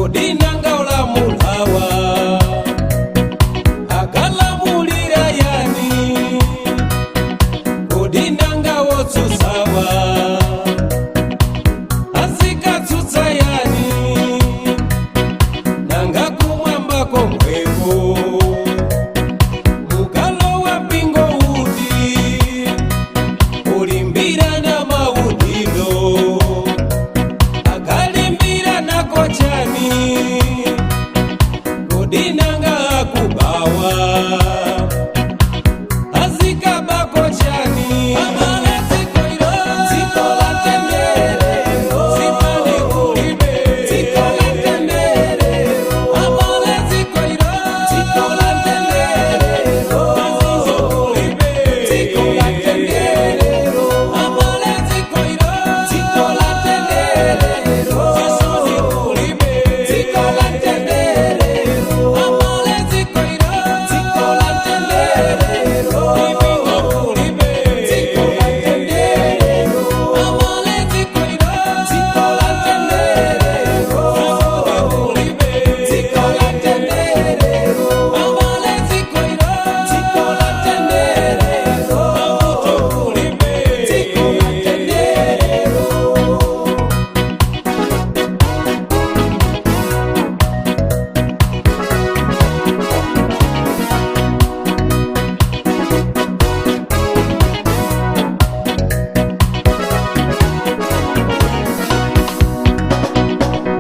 Kodi nanga olamulawa akalamulira yani? Kodi nanga wotsutsawa azikatsutsa yani? Nanga kumwamba komweko mukalowa mpingo uti ulimbirana maudindo akalimbirana kochani? Kodi nanga akubawa azikabako chani? Abale, dziko ilo dziko la mtendere, zipani kulibe, dziko la mtendere. Abale, dziko ilo dziko la mtendere, mazizo kulibe, dziko la mtendere. Abale, dziko ilo dziko la mtendere, zisoni kulibe, dziko la mtendere. Abale, dziko ilo dziko la mtendere, mipingo kulibe, dziko la mtendere. Abale, dziko ilo dziko la mtendere, mavuto kulibe, dziko la mtendere. Abale, dziko ilo dziko la mtendere, mavuto kulibe, dziko la mtendere.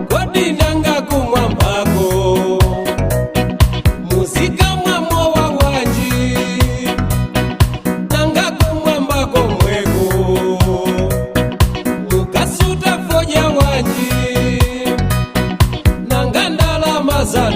Kodi nanga kumwambako muzikamwa mowa wanji? Nanga kumwamba komweko mukasuta fodya wanji? Nanga ndalama za